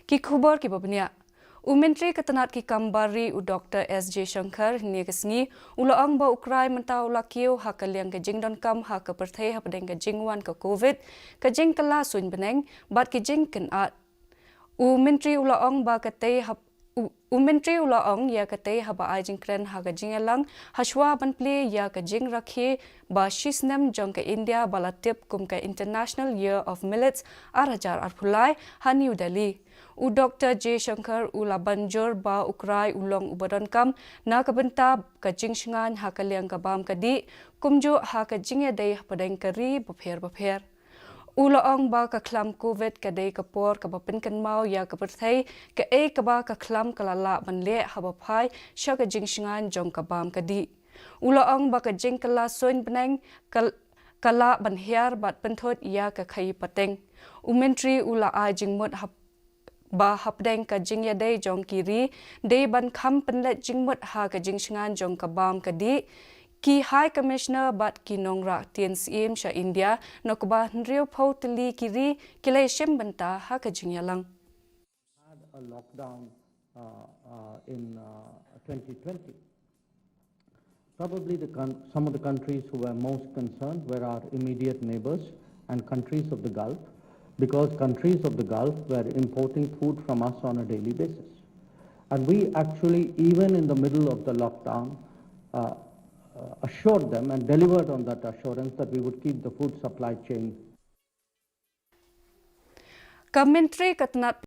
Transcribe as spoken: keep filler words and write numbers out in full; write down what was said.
Ki khubor kiba bniah. U Myntri ka tnat ki kam bar ri u Doktor S Jaishankar hynne ka sngi u la ong ba u Ukraine mynta u la kiew ha ka liang ka jingdonkam ha ka pyrthei hapdeng ka jingwan ka covid, ka jingkylla suiñ bneng bad ka jingkynad. U Myntri u la ong ba katei hap u, u Myntri u la ong ïa katei haba ai jingkren ha ka jingïalang hashwa ban plie ïa ka jingrakhe ba shisnem jong ka India ba la tip kum ka International Year of Millets ar hajar arphew lai ha New Delhi. U Doktor Jaishankar u la ban jur ba u Ukraine u long uba donkam na ka bynta ka jingshngaiñ ha ka liang ka bam ka dih, kumjuh ha ka jingïadei hapdeng ka ri bapher bapher. U la ong ba ka khlam covid ka dei ka por kaba pynkynmaw ïa ka pyrthei kaei kaba ka khlam ka la lah ban leh haba phai sha ka jingshngaiñ jong ka bam ka dih. U la ong ba ka jingkylla suiñ bneng ka, ka lah ban hiar bad pynthut ïa ka khaii pateng. U Myntri u la ai jingmut hap ba hapdeng ka jingïadei jong ki ri dei ban kham pynleit jingmut ha ka jingshngaiñ jong ka bam ka dih. Ki High Commissioner bad ki nongrah ktien syiem sha India na kaba hynriewphew tylli ki ri ki la shim bynta ha ka jingïalang. Had a lockdown uh, uh, in uh, twenty twenty. Probably the coun- some of the countries who were most concerned were our immediate neighbors and countries of the Gulf, because countries of the Gulf were importing food from us on a daily basis. And we actually, even in the middle of the lockdown, uh, uh, assured them and delivered on that assurance that we would keep the food supply chain. Ka Myntri ka tnat